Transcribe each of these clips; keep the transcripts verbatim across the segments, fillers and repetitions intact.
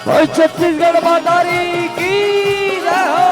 भाई छत्तीसगढ़ माता री की जय हो।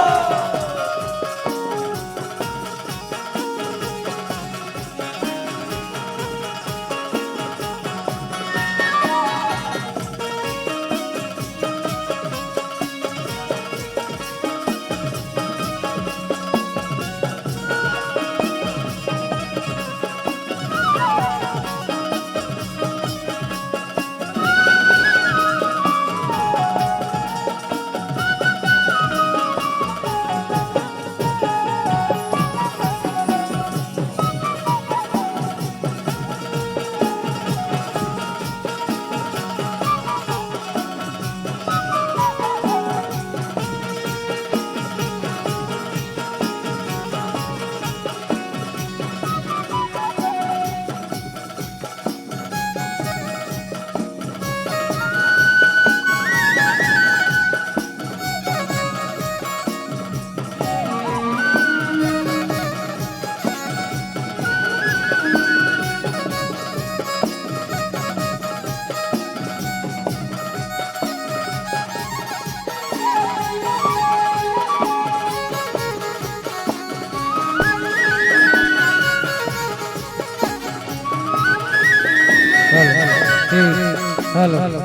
Hello, hello,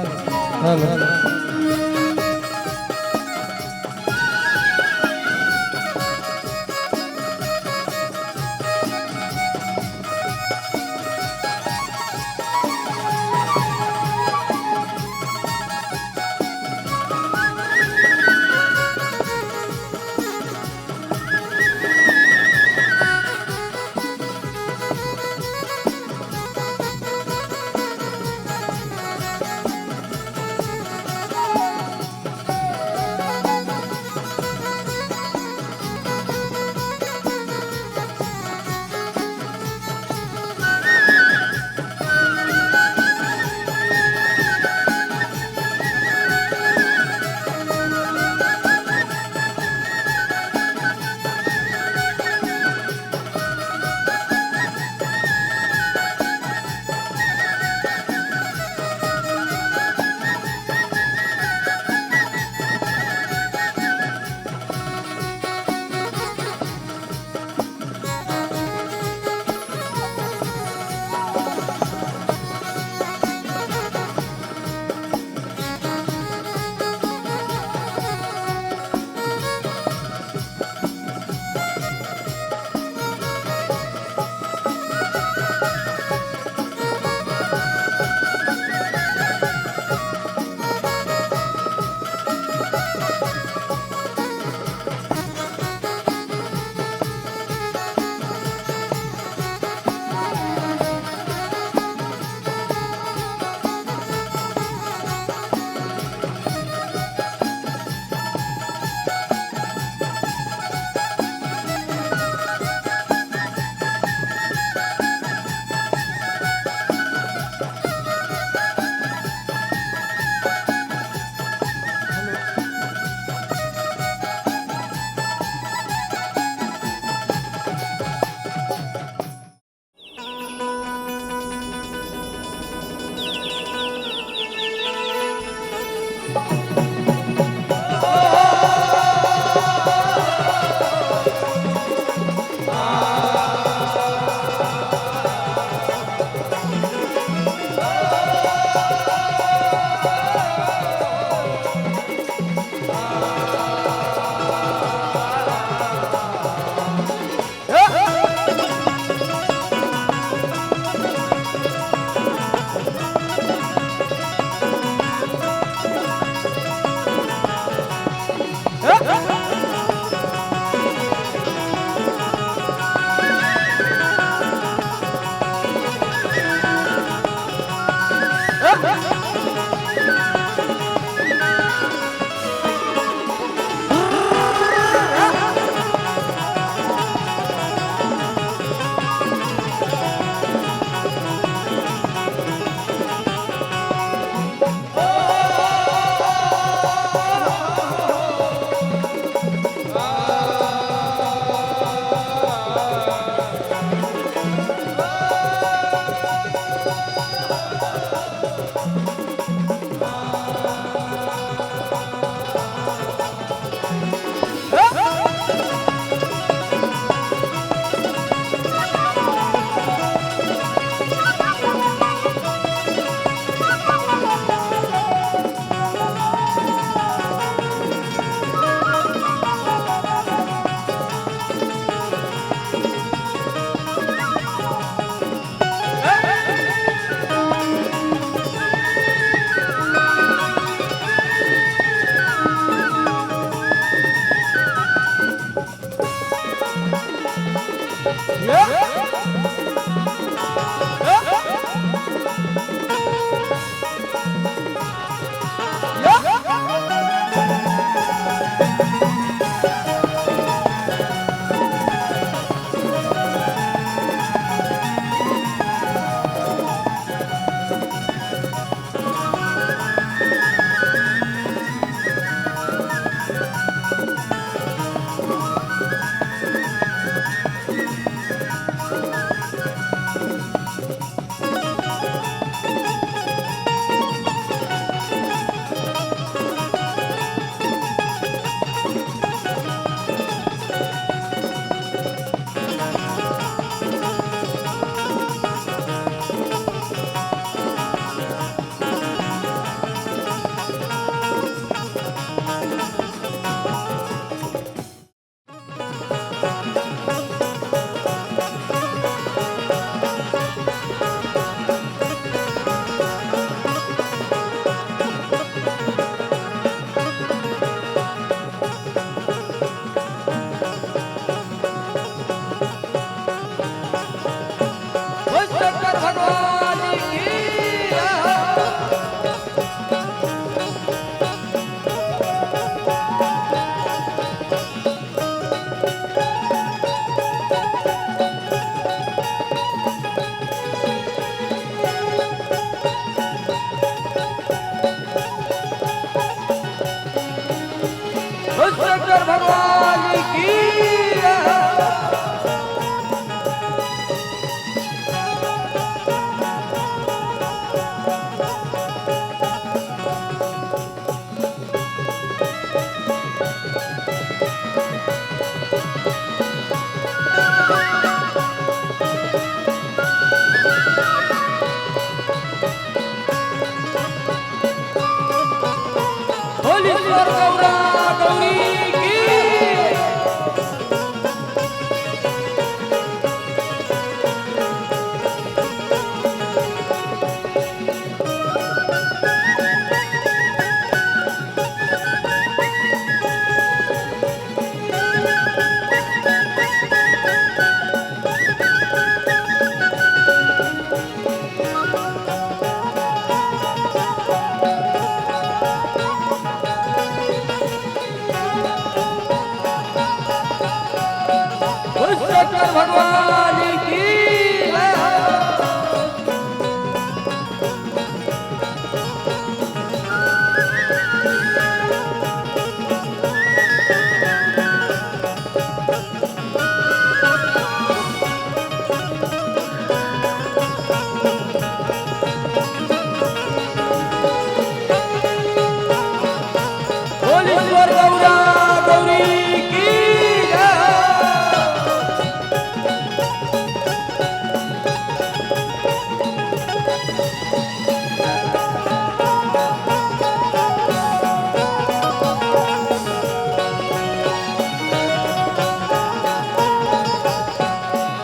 hello. शंकर भगवान की जय। बोल ईश्वर गौरा गौरी की। शंकर भगवान की जय। बोल ईश्वर गौरा गौरी की जय।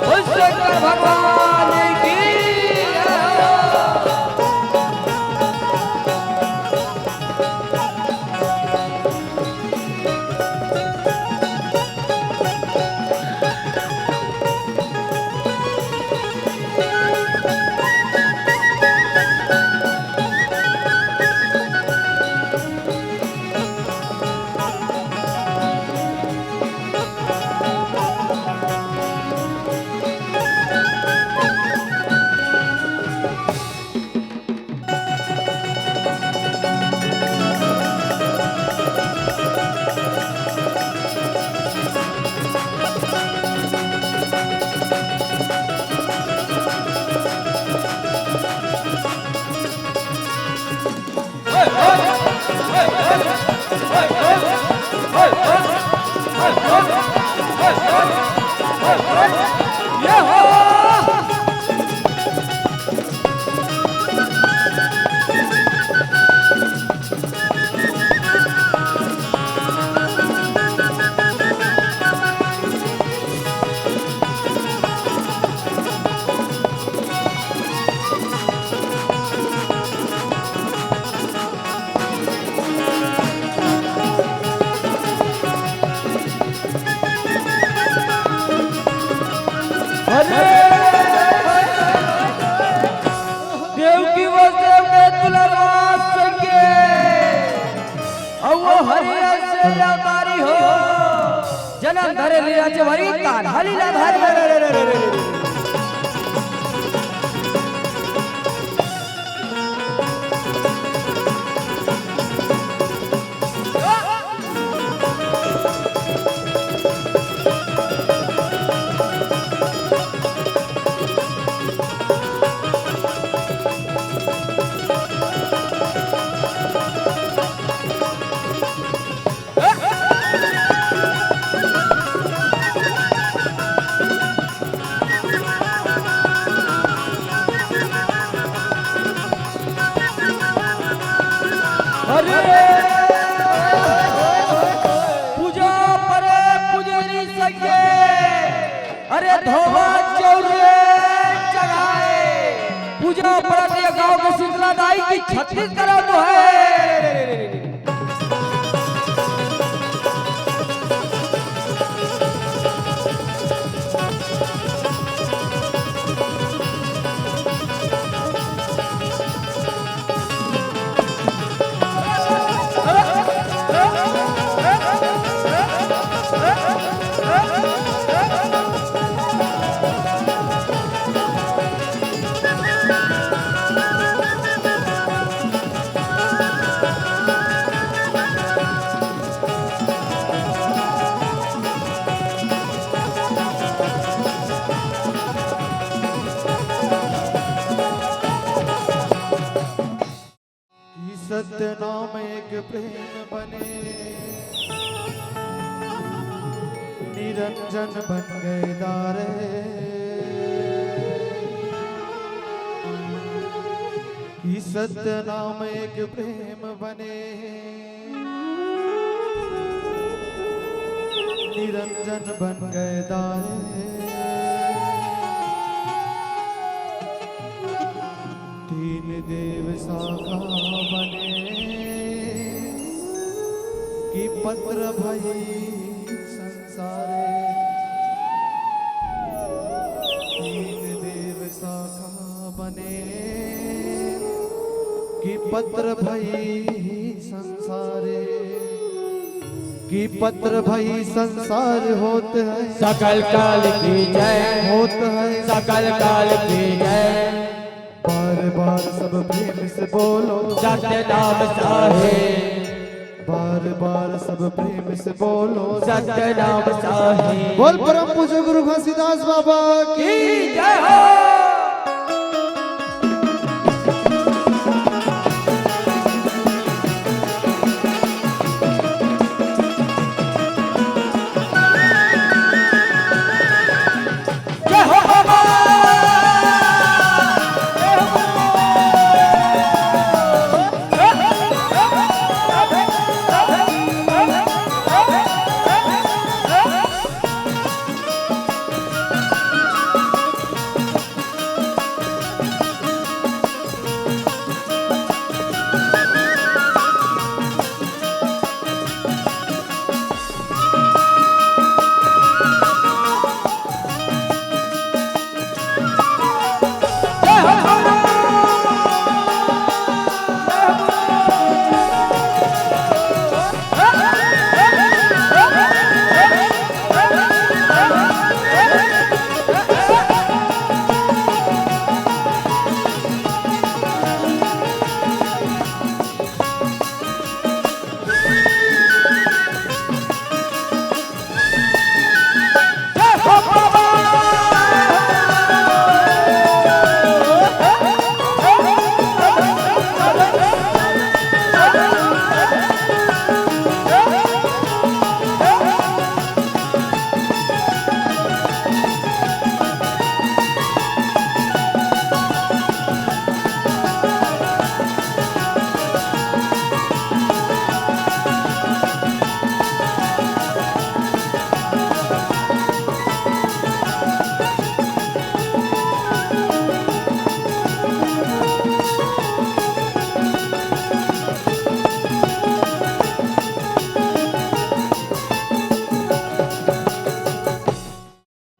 बोल शंकर भगवान की जय। अरे देव की वसुदेव के दुलारवा संगे, अउ वो हरिया से अवतारी हो, जनम धरे लीलाधारी, कान्हा लीलाधारी। अरे पूजा परे पुजेरी संगे, अरे धोवा चाउर चढ़ाए। पूजा परे गांव के शीतला दाई की छत्तीसगढ़ में है। सतनाम एक प्रेम बने, निरंजन बन गए दारे। कि सतनाम एक प्रेम बने, निरंजन बन गए दारे। तीन देव शाखा बने, कि पत्र भई संसारे। तीन देव शाखा बने, कि पत्र भई संसारे। कि पत्र भई संसार होत है, सकल काल की जय। होत है, सकल काल की जय। बार बार सब प्रेम से बोलो, सतनाम साहेब। बार बार सब प्रेम से बोलो, सतनाम साहेब। बोल परम पूज्य गुरु घासीदास बाबा की की जय हो।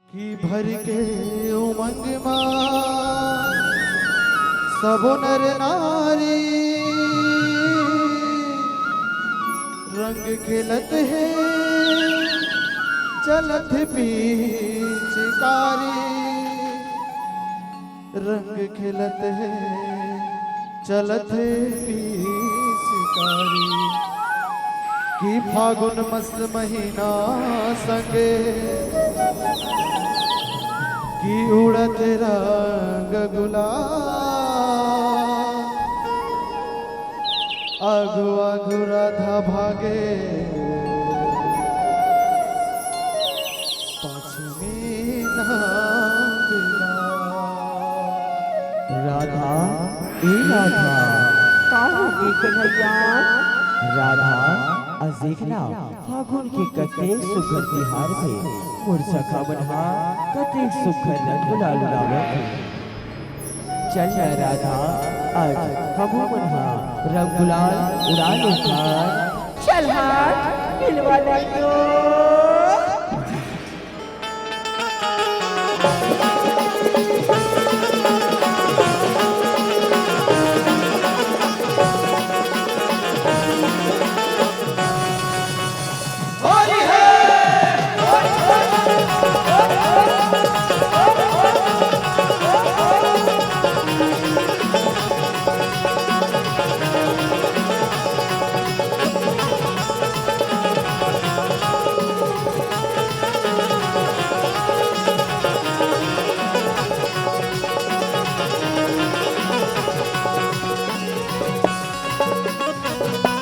कि भर के उमंग मा सबो नर नारी रंग खेलत हे, चलत हे पिचकारी। रंग खेलत हे, चलत हे पिचकारी। कि फागुन मस्त महीना संगे, कि उड़त रंग गुलाल। आगू आगू राधा भागे, पाछू में नंदलाल। राधा, ए राधा। का हो गे कन्हैया? राधा, अ देख ना, फागुन के कतेक सुघ्घर तिहार हे। मोर सखा मन हा कतेक सुघ्घर रंग गुलाल उड़ावत हे। चल ना राधा, आज हमू मन हा रंग गुलाल उड़ा लेथन। चल हट, मिलवा नहीं तो।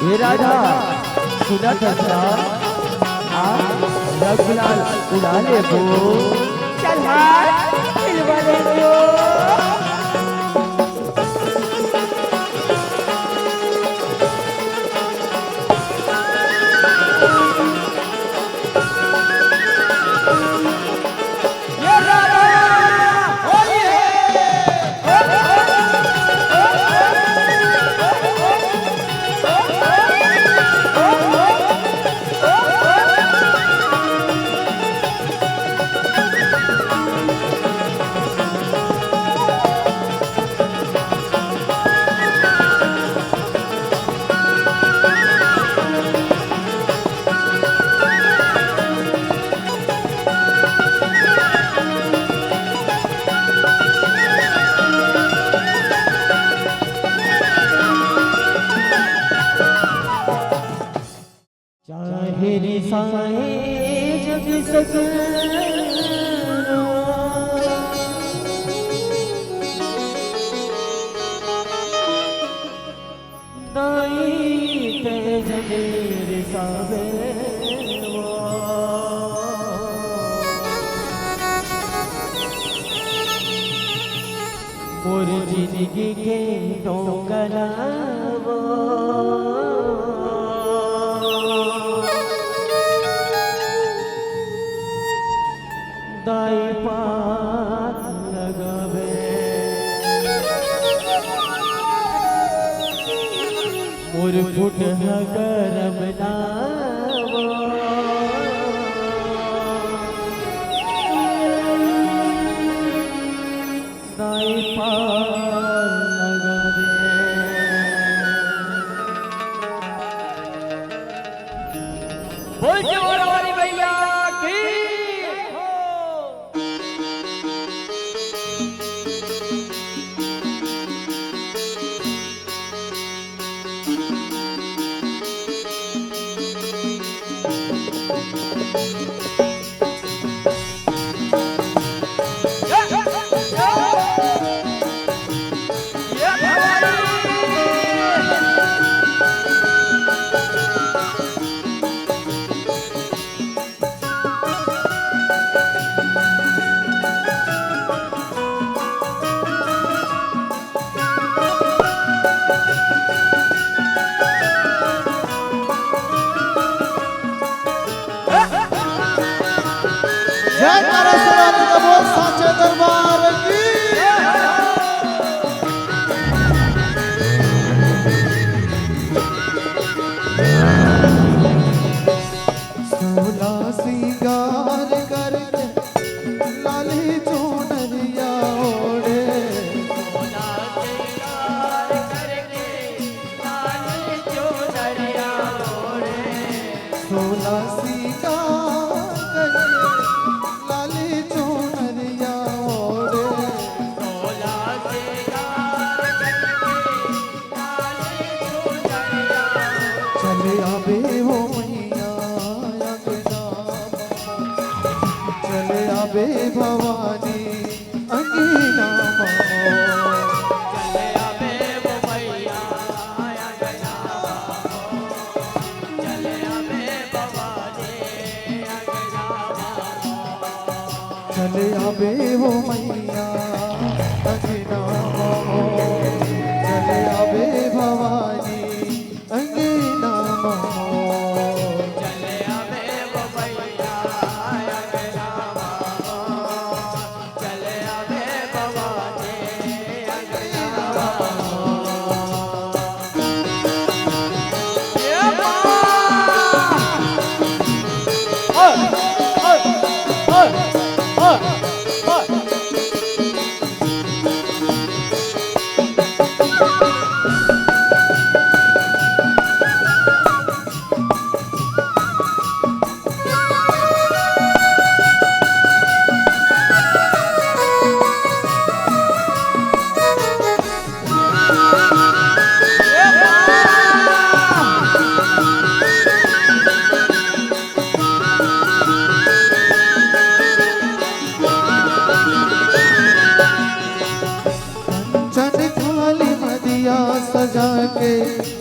हे राधा, सुनत हस ना? आ, रघुलाल उड़ा लेबो। चल हाँ, खिलवा लेबो। चाहे रिसाए जग सगरो, दाई ते जग रिसावे वो। मोर जिनगी के डोंगरा वो। दाई पार लगावे। मोर फुटहा करम ना वो। दाई पार लगावे। बोल जोरावारी भैया की। जय तारा सुरानी का बोल साचे दरबार की। सोला सिंगार करके लाली चुनरिया ओढ़े। सोला सिंगार करके लाली चुनरिया ओढ़े। चले आबे हो मैया अंगना, चले आबे भवानी अंगना। चले आबे हो मैया अंगना ममो, चले आबे भवानी अंगना ममो।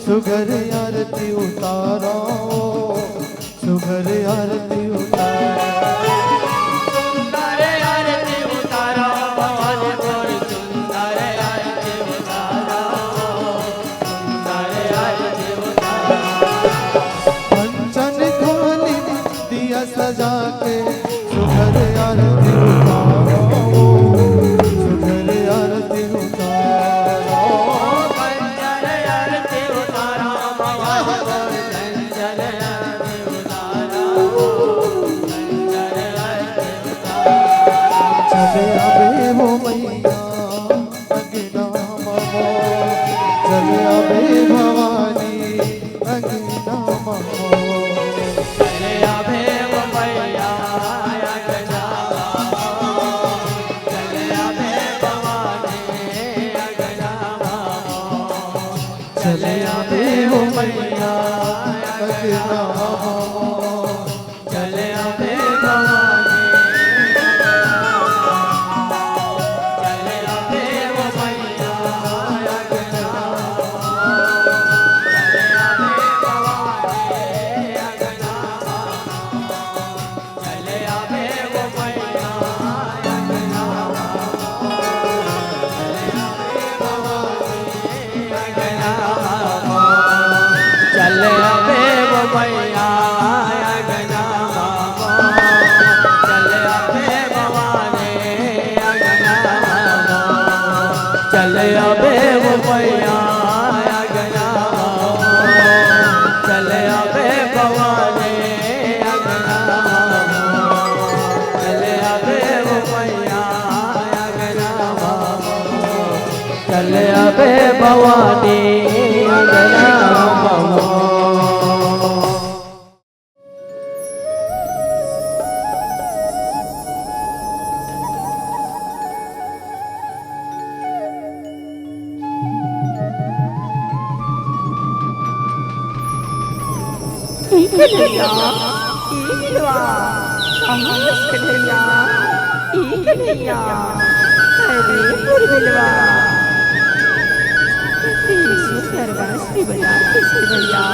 सुघर आरती उतारो, सुघर आरती उतारो। सुघर आरती उतारो, भवानी तोर सुंदर आरती उतारो, सुंदर आरती उतारो। कंचन थाली दिया सजा के सुघर आरती उतारो, सुघर आरती उतारो। कंचन आरती उतारो, कंचन आरती उतारो, कंचन आरती उतारो। चले आवे वो मैया अंगना ममो, चले आवे भवानी अंगना ममो। चले आवे वो मैया अंगना ममो, चले आवे भवानी अंगना ममो। चले आवे वो मैया अंगना ममो। चले आवे भवानी। चले आवे वो मैया अंगना। चले आवे भवानी अंगना। चले आवे वो मैया अंगना। चले आवे वो मैया अंगना। चले आवे भवानी अंगना। चले आवे वो मैया अंगना। चले आवे भवानी अंगना। चले आवे वो मैया अंगना। चले आवे भवानी अंगना। ई कन्हैया, ई बिलवा, कहाँ हस कन्हैया, ई कन्हैया, अरे मोर बिलवा। तेरी सुंदर बांसुरी बजा के कन्हैया।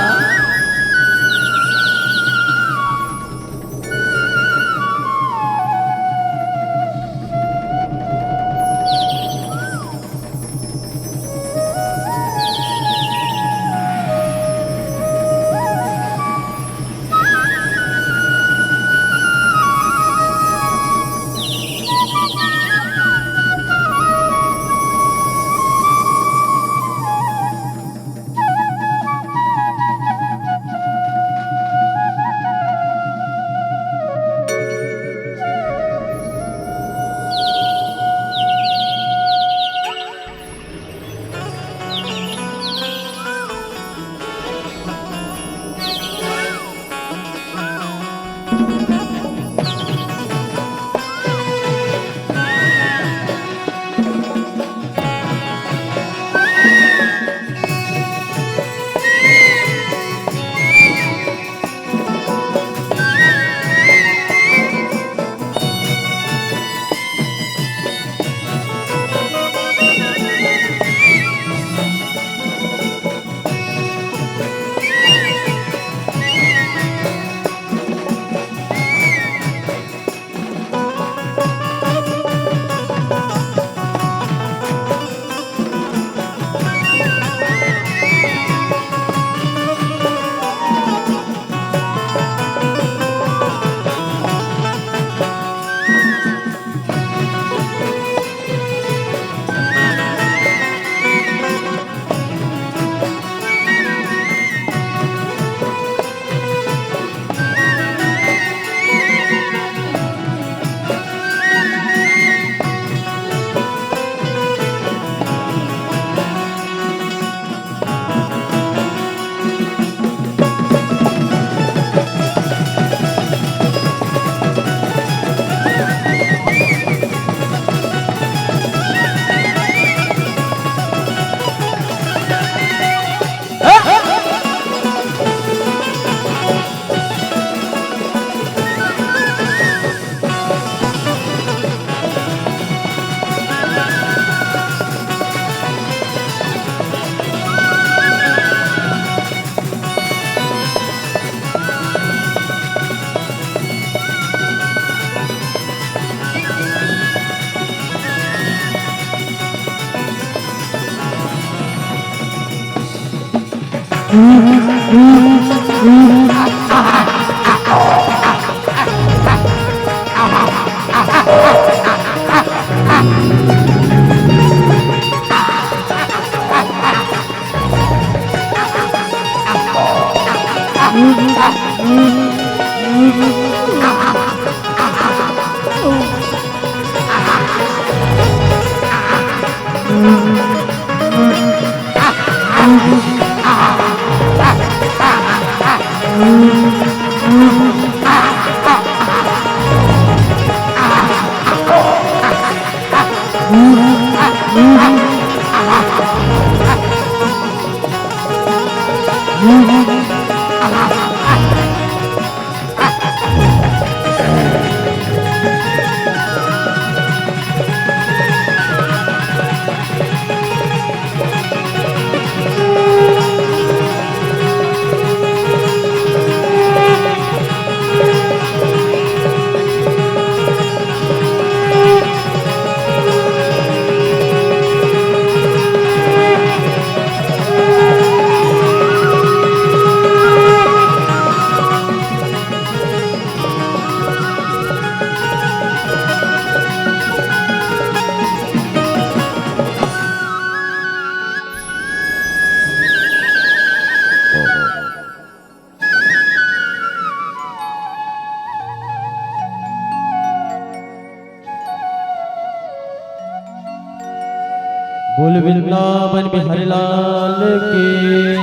बोल वृंदावन बिहारी लाल की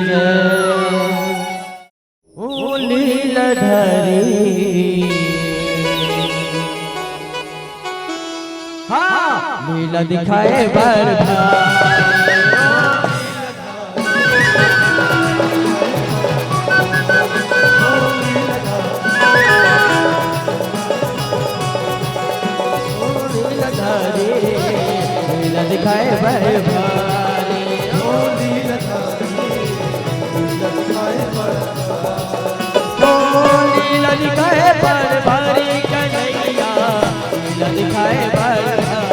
जय। ओ लीलाधारी, हाँ, लीला दिखाए बर भारी। ओ लीलाधारी, लीला दिखाए बर भारी। ओ लीलाधारी, लीला दिखाए बर भारी। ओ लीला दिखाए बर भारी कन्हैया, लीला दिखाए बर भारी।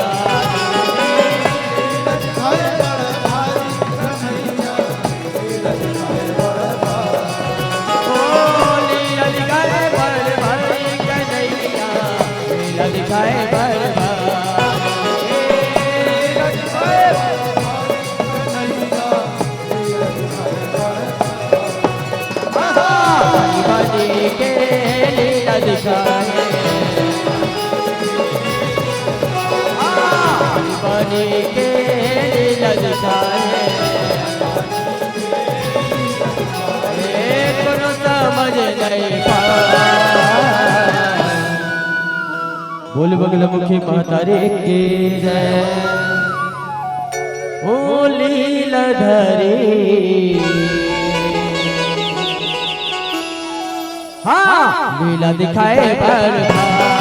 ओ लीला दिखाए बर भारी कन्हैया, लीला दिखाए बर भारी। बनी के लीला दिखाए, बनी के लीला दिखाए, ए कोनो समझ नहीं पाए। बोल बगलामुखी महतारी की जय। ओ लीलाधारी, हाँ, लीला दिखाए बर भारी।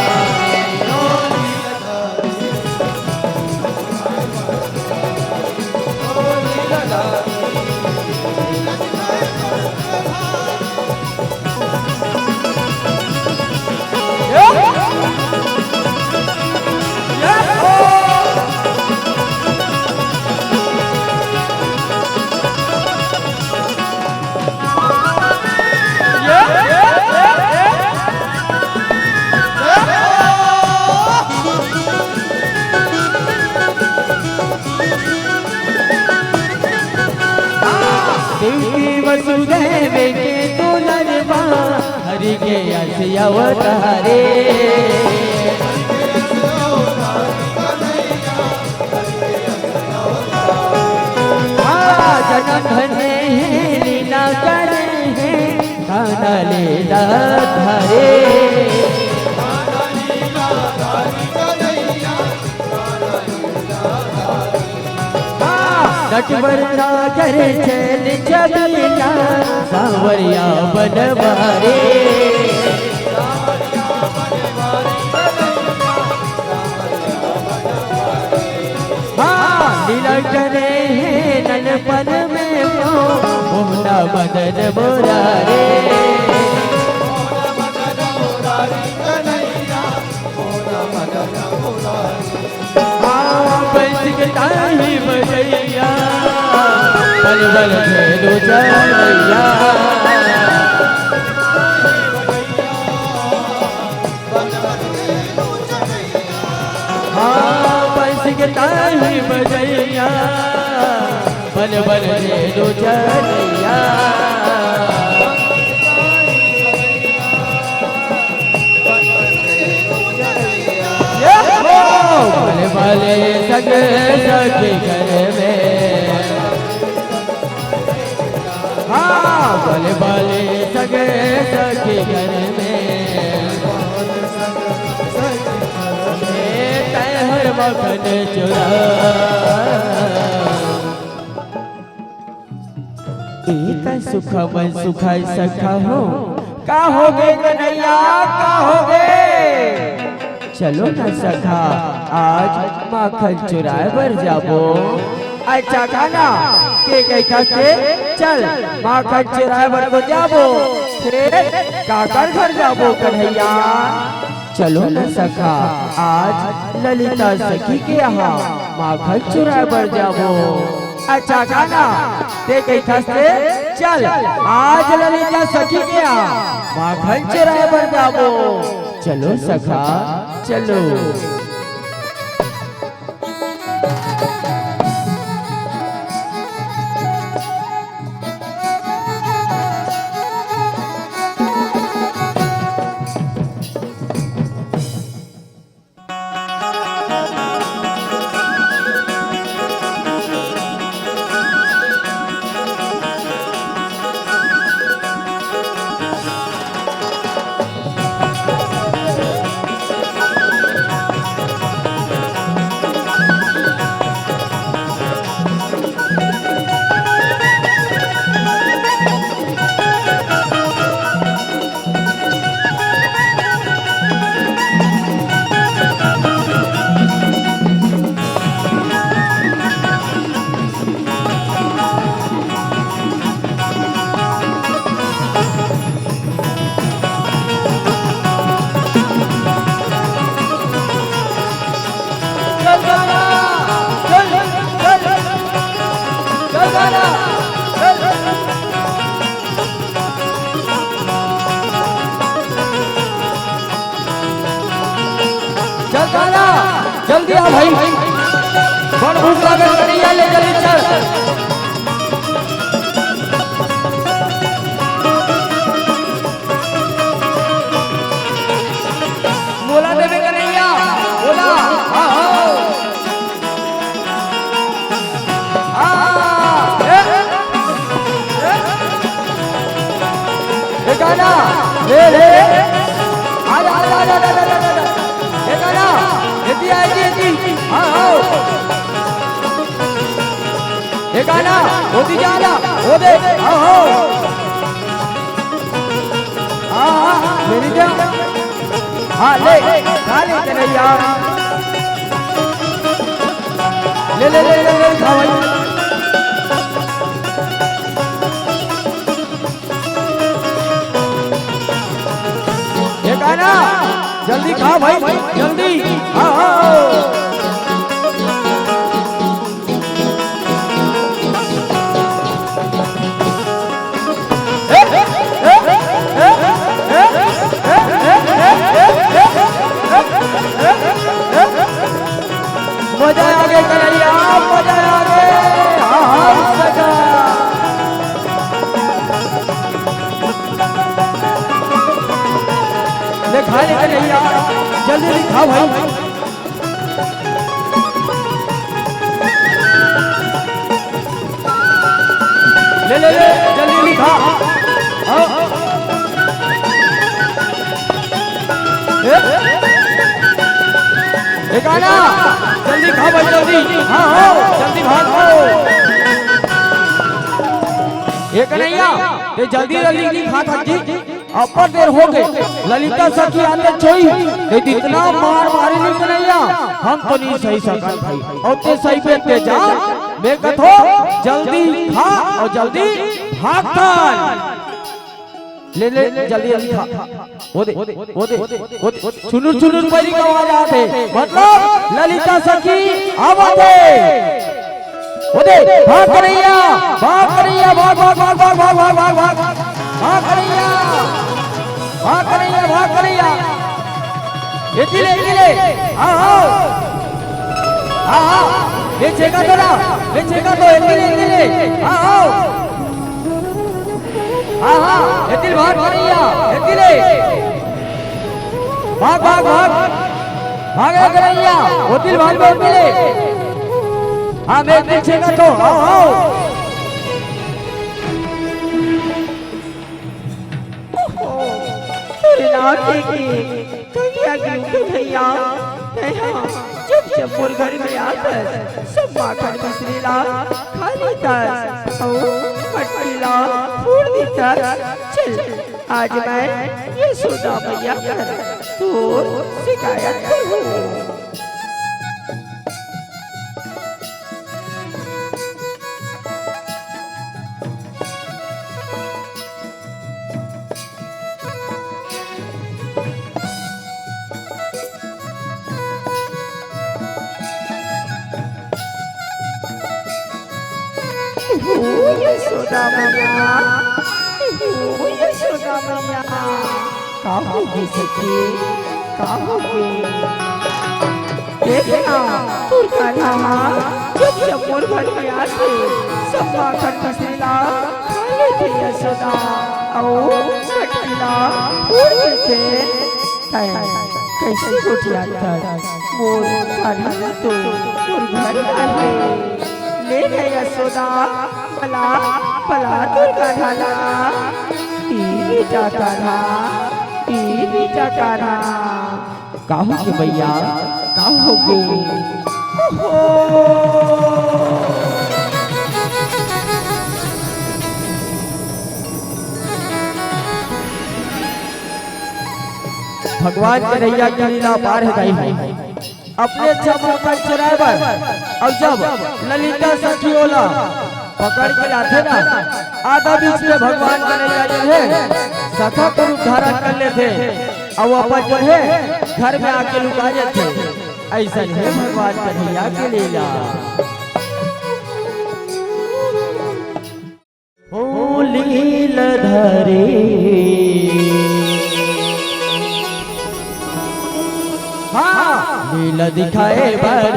देवकी वसुदेव के दुलरवा, हरि के अंश अवतारे। हाँ, जनम धन्य हे, लीला करे हे, कान्हा लीलाधारी। नटवर नागर छैल छबीला, सांवरिया बनवारी। हाँ, लीला करे हे ननपन में वो, मोहना मदन मुरारी। हाँ, बंसी के ताही बजैया। बल बल भेलू चढ़ैया। हाँ, बंसी के ताही बजैया, बल बल भेलू चढ़ैया। ये हो! बल बल सग सखी घर में। हाँ, बल बल सग सखी घर में। ए तैहर मखन चुरा। ए तै सुखा मैं सुखाई सखा हो। का होगे कन्हैया, का होगे? चलो ना सखा, आज माखन चुराए बर जाबो। अच्छा खाना के कहिथस ते, चल माखन चुराए बर तो जाबो, फेर काकर घर जाबो कन्हैया? चलो न सखा, आज ललिता सखी के यहाँ माखन चुराए बर जाबो। अच्छा खाना, ते कहिथस ते, चल आज ललिता सखी के यहाँ माखन चुराए बर जाबो। चलो सखा, चलो। चल काला, जल्दी आ भाई, बड़ भूख लागल, कन्हैया ले जल्दी चल। मोला देबे कन्हैया, मोला, हाँ, हाँ। हाँ, ए, ए, ए। ए गाना, ले, ले। आजा, आजा, आजा। ए गाना, एती आ, एती, एती। हाँ, हाँ। ए गाना, ओती जा, आजा। ओ दे, हाँ, हाँ। हाँ, हाँ, मेरी जा। हाँ, ले, खा ले कन्हैया। ले, ले, ले, ले, ले, खा भाई। ये गाना, जल्दी खा भाई, जल्दी। हाँ, हाँ, हाँ। मजा आ गया कन्हैया, मजा आ गया। हाँ, हाँ, सजा। ले खा ले कन्हैया, जल्दी ले खा भाई। ले, ले, ले, जल्दी, जल्दी खा। हाँ। ए? ए, गाना, जल्दी खा भाई, जल्दी। हाँ, हाँ, जल्दी भाग, हाँ। ए, कन्हैया, ए, जल्दी, जल्दी खा, खा जी। अब्बड़ देर हो गे, ललिता सखी आते छोई, ए इतना मार मारे नहीं कन्हैया, हम तो नहीं सही सकत भाई। अउ ते सही पे ते जा, मैं कथो जल्दी खा अउ जल्दी भाग कर। ले, ले, जल्दी, जल्दी खा। ओ दे, ओ दे, ओ दे, ओ दे, छुनुर, छुनुर पैरी के आवाज आथे, मतलब ललिता सखी आवत हे। ओ दे, भाग कन्हैया, भाग कन्हैया, भाग, भाग, भाग कन्हैया, भाग कन्हैया, भाग कन्हैया। एती ले, एती ले, हाँ, हाँ, हाँ, हाँ, ये छेका तो ना, ये छेका तो, एती ले, एती ले, हाँ, हाँ, हाँ, हाँ, एती ले भाग कन्हैया, एती ले, भाग, भाग, भाग, भाग कन्हैया, ओती ले भाग, ओती ले, हाँ, मैं एती छेका तो, हाँ, हाँ। ओहो, तोरे नाम लेके कहिया गिरथे भैया, तैं हा जब जब मोर घर में आथस, सब माखन मिश्री ला खा लेथस, अउ मटकी ला फोड़ देथस। चल, आज मैं यशोदा मैया कर तोर शिकायत करहूँ। ओ यशोदा मैया, ओ यशोदा मैया, का होगे सखी, का होगे? देख ना, तोर कान्हा हा जब जब मोर घर में आथे, सब माखन मिश्री ला खा लेथे यशोदा, अउ मटकी ला फोड़ देथे। तैं कइसे गोठियाथस? मोर कान्हा तो तोर घर आहे। ले रे यशोदा, पला, पला तोर कान्हा ला। पी बेटा कान्हा, पी बेटा कान्हा। का होगे भैया, का होगे? ओहो। भगवान कन्हैया के लीला अपार हे दाई हो। अपने इच्छा माखन चुराए बर, अउ जब ललिता सखी ओला पकड़ के लाथे ना, आधा बीच में भगवान कन्हैया जो हे सखा के रूप धारण कर लेथे, अउ अपन जो हे घर में आके लुका जाथे। अइसन हे भगवान कन्हैया के लीला। होली ल धरे। हाँ, लीला दिखाए बर।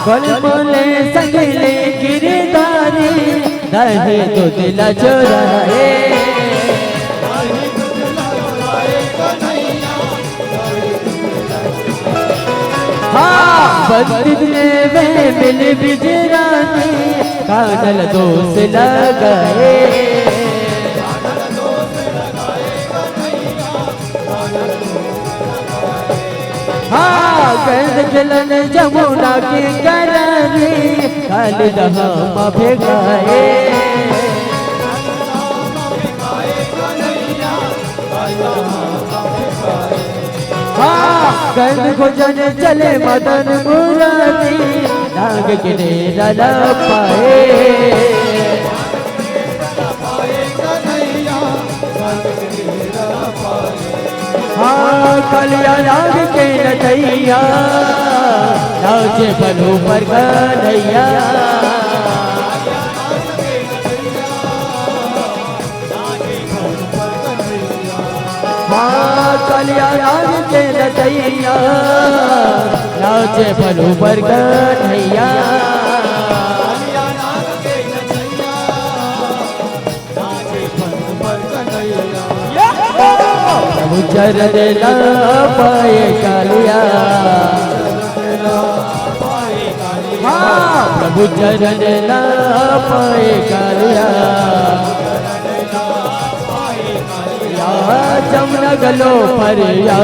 बलबुले संग ले गिरधारी, दही दूध ला चोराए। हाँ, बंदी ने वे मिल बिजरानी, कानल दोष लगाए। हाँ, गंद खिलन जमुना की करनी, काल दहा मा भेगाए। हाँ, गंद भोजन चले मदन मुरारी, नाग के डेरा न पाए। हाँ, कलिया नाग के नचैया, नाचे बनो पर कन्हैया। हाँ, कलिया नाग के नचैया, नाचे बनो पर कन्हैया। प्रभु चरण ला पाए कालिया। हाँ, प्रभु चरण ला पाए कालिया। जमुना गलो परिया।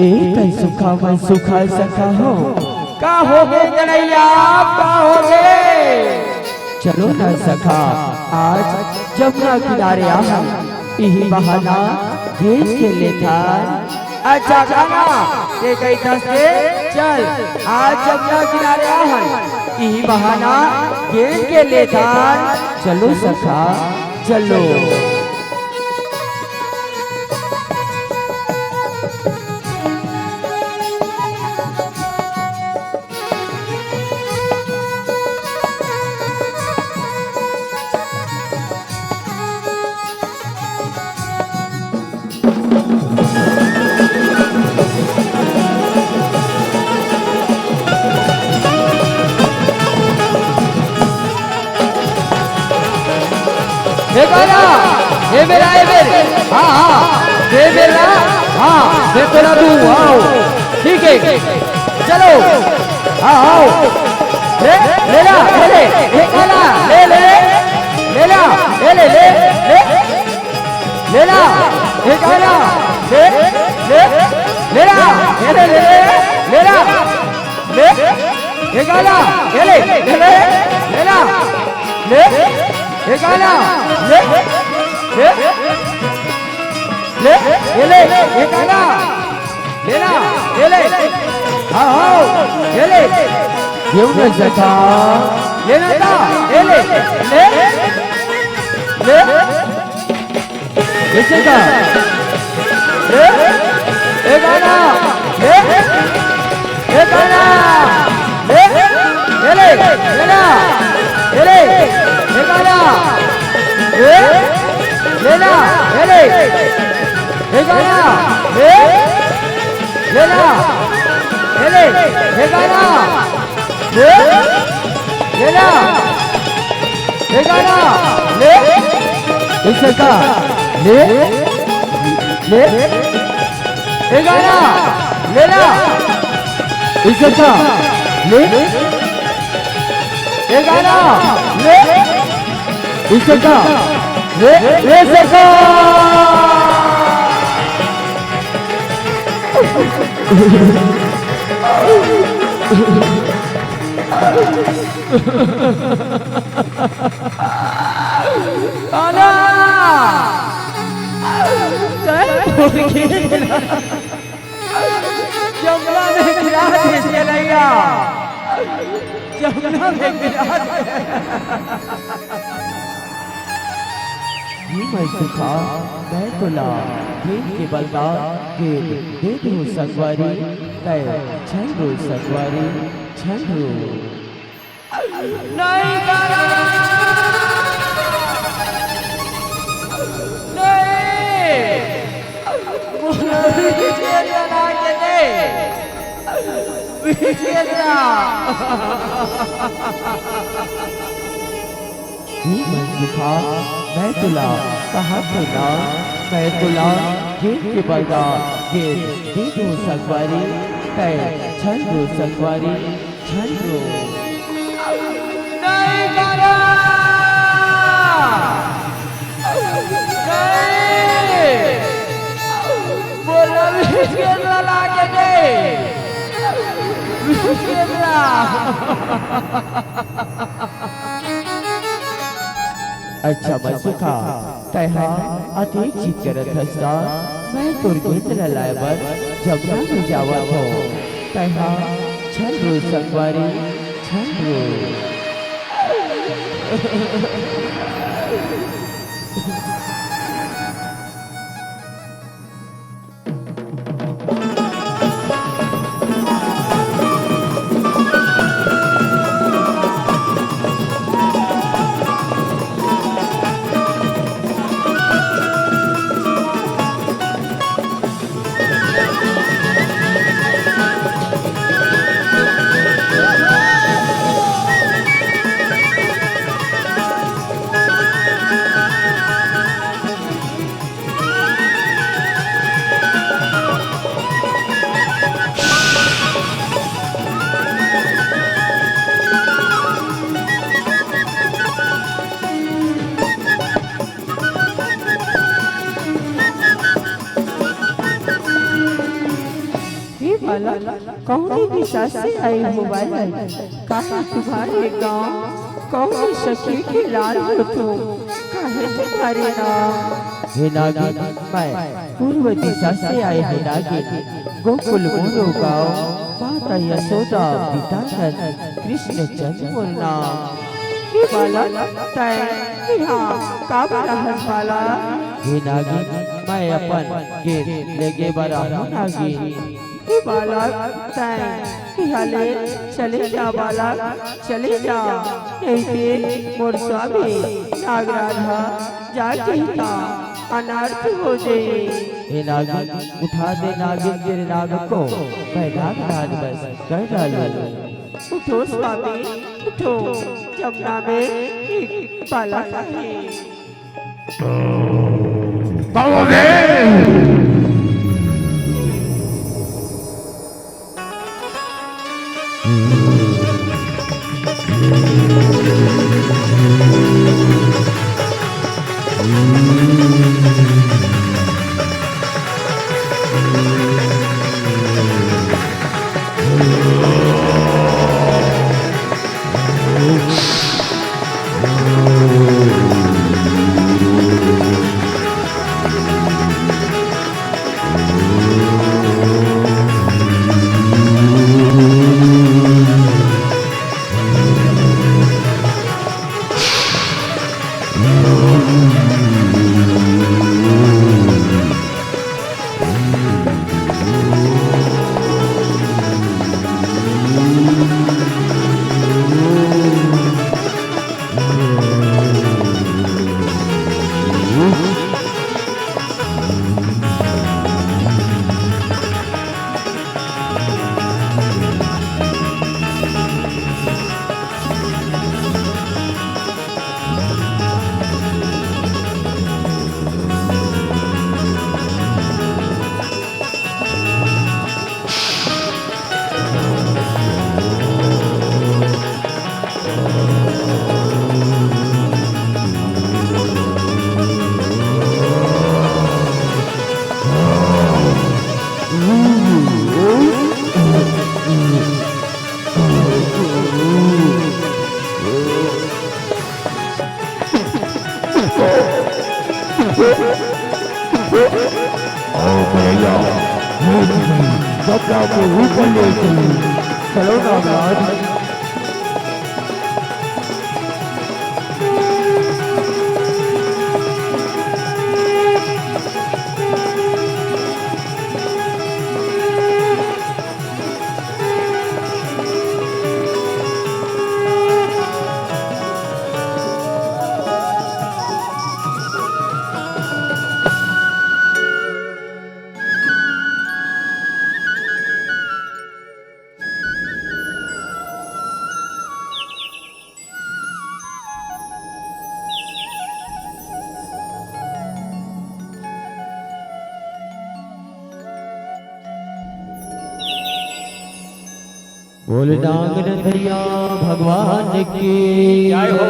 ए तन सुखा मन सुखा सखा हो। का होगे गणैया, का होगे? चलो न सखा, आज जमुना किनारे आहन, इही बहाना गेंद खेल लेथन। अच्छा काना, ते कहिथस ते, चल, आज जमुना किनारे आहन, इही बहाना गेंद खेल लेथन। चलो सखा, चलो। ए गाना, ए मेरा, ए मेरे, हाँ, हाँ, ए मेरा, हाँ, मैं तोरा दू, आओ, ठीक है, चलो, हाँ, आओ, ले, ले ला, ले ले, ए गाना, ले ले, ले ला, ले ले, ले, ले, ले ला, ए गाना, ले, ले, ले ला, ले ले, ले ले, ले ला। ले, ए गाना, ए ले, ए ले, ए ला, ले, ए गाना, ले, ले, ले, ए ले, ए गाना, ले ला, ए ले, हाँ, हाँ, ए ले, ये उन्हें जगा, ले ना था, ए ले, ले, ले, ऐसे का? ए, ए गाना, ए, ए गाना, ए, ए ले, ए ना, ए ले, ए गाना, ए, ए ना, ए ले, ए गाना, ए, ए ना, ए ले, ए गाना। ले, ले ला, ए गाना, ले, ऐसे का, ले, ले, ए गाना, ले ला, ऐसे का, ले, ए गाना, ले, ऐसे का, ले, ऐसे का। काला! जमुना में गिरा दे चलैया। जमुना में गिरा दे। ये मैं सुखा, मैं तोला, प्रेम के बलदा, गेंद दे दूँ संगवारी, तै छल रो संगवारी, छल रो। नहीं करा। नहीं। मुझे बना के दे। विजेता। ये मन दुखा, मैं तुला, कहा तो ना, मैं तुला, गेंद के बलदा, गेंद दे दो संगवारी, तै छल दो संगवारी, छल दो। नहीं करा। नहीं। बोला विश्वेंद्र ला के दे। विश्वेंद्र। अच्छा मसुखा, तैहा अतेक जिद करत हस त, मैं तोर गेंद ल लाय बर जमुना में जावत हौं। तैहा झन रो संगवारी, झन रो। बालक, कौन दिशा से आए हो बालक? काहे तुम्हारे गांव कौन सखी के लाल हो तुम? काहे तुम्हारे नाम? हे नागिन, मैं पूर्व दिशा से आए हो नागिन। गोकुल मोरो गांव, माता यशोदा, पिता नंद, कृष्ण चंद्र मोर नाम। हे बालक, तैं इहाँ का बर आहस बालक? हे नागिन, मैं अपन गेंद लेगे बर आहूँ नागिन। हे बालक, तैं इहाँ ले चले जा बालक, चले जा, नहीं ते मोर स्वामी नागराज ह जाके इहाँ अनर्थ हो जाही। हे नागिन, उठा दे नागिन तेरे नाग को, मैं नागराज बस कर डालूं। उठो स्वामी, उठो, जमुना में एक बालक है। आओ भैया, ये दीदी, गंगा को ऊपर ले चलो। चलो नागराज। बोल नाग नंदइया भगवान की जय हो।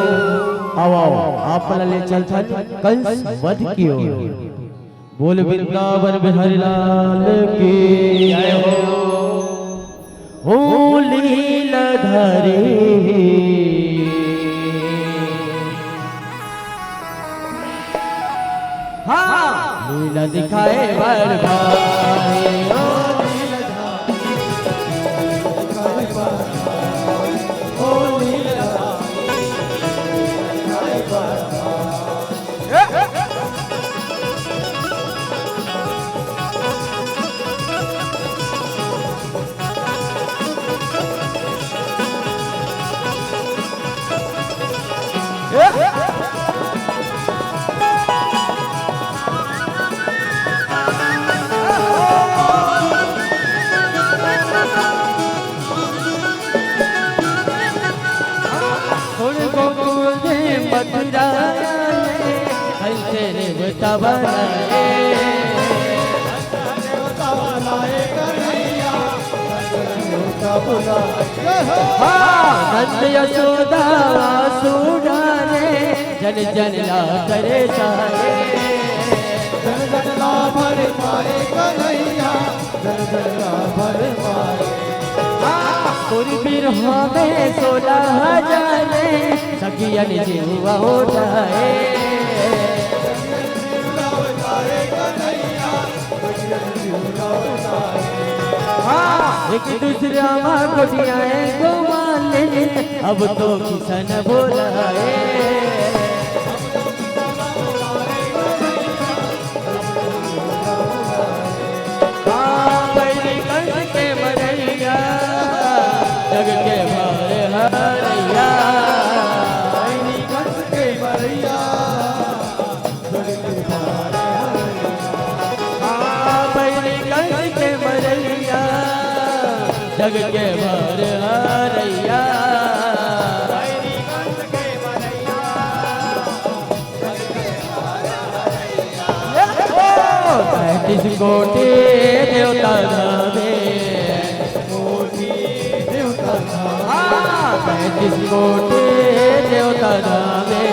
आओ, आओ, आप मन ला ले चलथन कंस वध की ओर। बोल वृंदावन बिहारी लाल की जय हो। होली लधरे। हाँ। लीला दिखाए बर भाई, ओ सुन गोकुल मथुरा, ऐसे रे बतावा रे। हाँ, नंद यशोदा सुना रे, जन जन ला करे सारे। भर पाए कन्हैया, जन जन ला भर पाए। हाँ, तोरी बिरहा में सोलह हजार सखियन जीवा हो जाए। हाँ, एक दूसरा माँ गोटियाए गो मालिन, अब तो किसन बोलाए। हाँ, बैरी कंस के मरैया, जग के भार हरैया। बैरी कंस के मरैया, जग के भार हरैया। हाँ, बैरी कंस के मरैया, जग के भार हरैया। पैंतीस कोटि देवता धामे। हाँ, पैंतीस कोटि देवता धामे।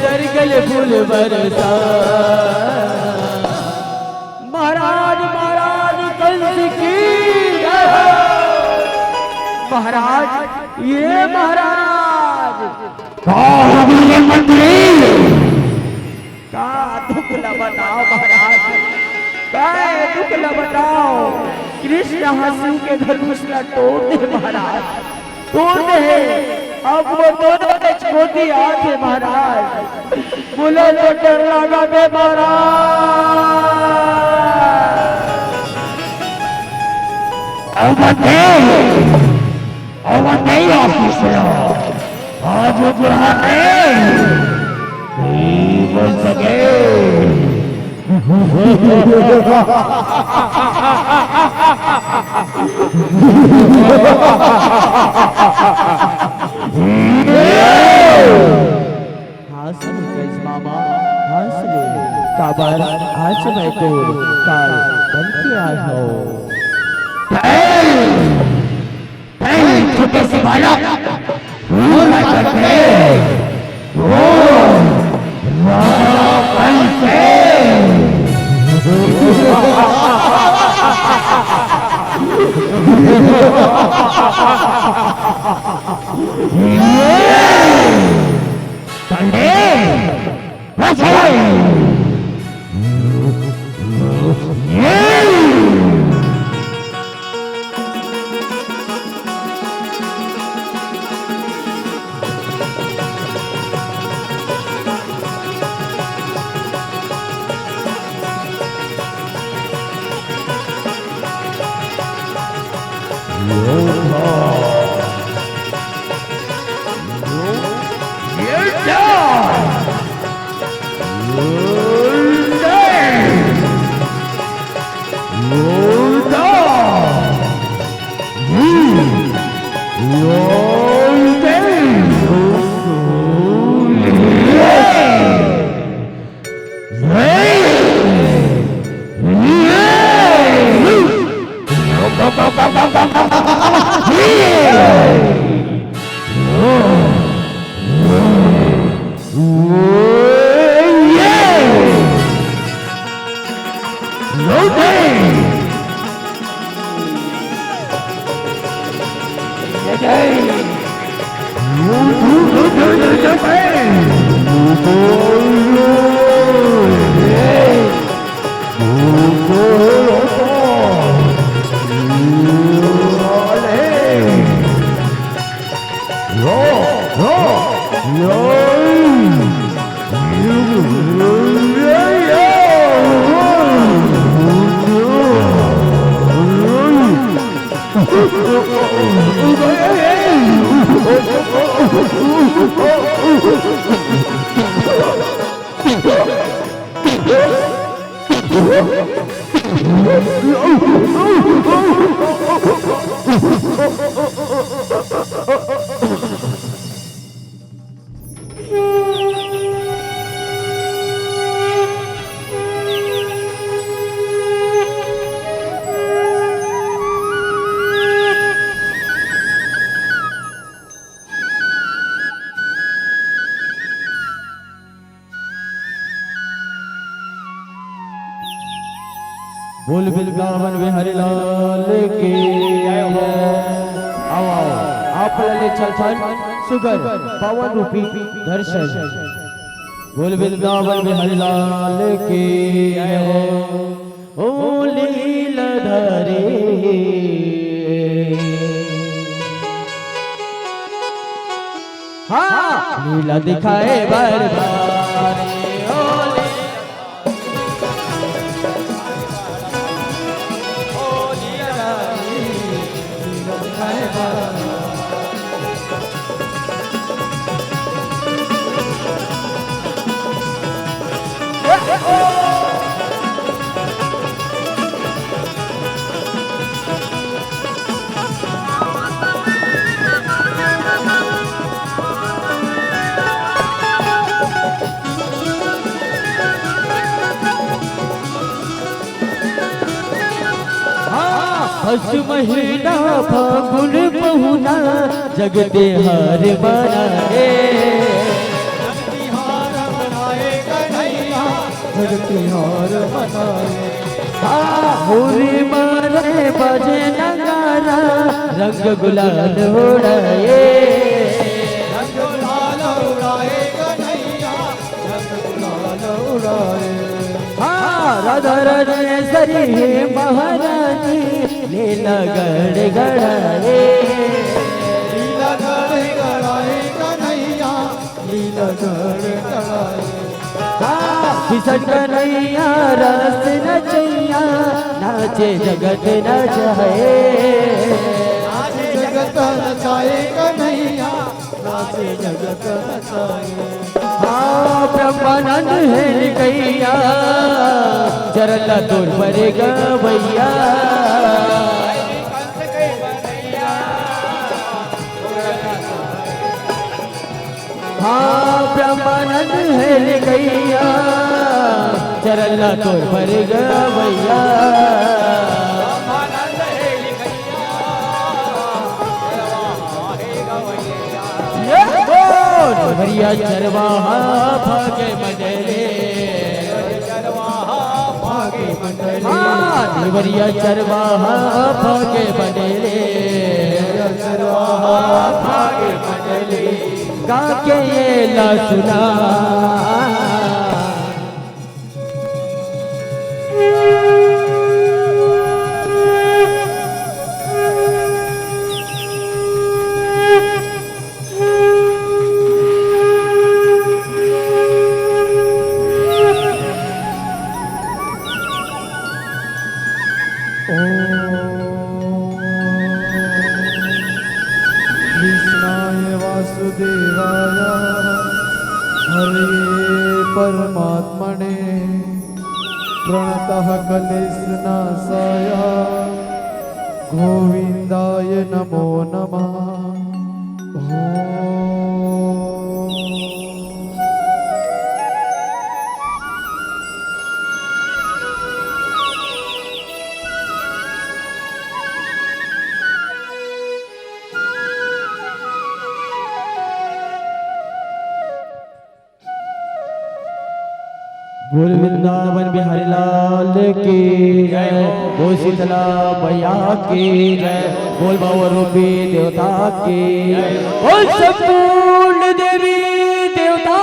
स्वर्ग ले फूल बरसा। महाराज, महाराज कंस की जय हो। महाराज, ये महाराज। का हो गए मंत्री? का दुख ला बताओ महाराज, का दुख ला बताओ। कृष्ण ह शिव के धनुष ला तोड़ दे महाराज, तोड़ दे। अब वो दोनों के छोटी आंख है महाराज, बोला तो डर लगा दे महाराज। अब नहीं, अब नहीं ऑफिसर, आज बुढ़ापे नहीं बच सके। हंस ले कंस मामा, हंस ले। काबर आज मैं तोर काल बन के आय हंव। छोटे से बालक, वो ना करते, वो रावण से। ठंडे, बोल वृंदावन बिहारी लाल की जय हो। आओ, आओ, आप ला ले चलथन सुघर पावन रूपी दर्शन। बोल वृंदावन बिहारी लाल की जय हो। ओ लीलाधारी। हाँ, लीला दिखाए बर बारे, ओ लीला हाँ, फस महीना फागुन पहुना, जगते हर मनाए। जगते हर मनाए। हाँ, होरी मारे बजे नगारा, रंग गुलाल उड़ाए। रंग गुलाल उड़ाए कन्हैया, रंग गुलाल उड़ाए। हाँ, राधा राजेश्वरी हे महारानी, लीला गढ़ गढ़ाए। लीला गढ़ गढ़ाए कन्हैया, लीला गढ़ गढ़ाए। हाँ, किशन कन्हैया रस नचैया, नाचे जगत नचाए। नाचे जगत नचाए कन्हैया, नाचे जगत नचाए। हाँ, ब्रह्मानंद हे लिखैया, चरण ला तोर परे गवैया। हाँ, ब्रह्मानंद हे लिखैया, चरण ला तोर परे गवैया। ये बोल, बढ़िया चरवाहा भागे मंडले। हाँ, देवरिया चरवाहा भागे मंडले। चरवाहा भागे मंडले। गा के ये ला सुना। ॐ कृष्णाय वासुदेवाय हरे परमात्मने प्रणतः कलेशनाशाय गोविन्दाय नमो नमः। ॐ बोल वृंदावन बिहारी लाल की जय, बोल शीतला मैया की जय, बोल बाबा रूपी देवता की जय, बोल संपूर्ण देवी देवता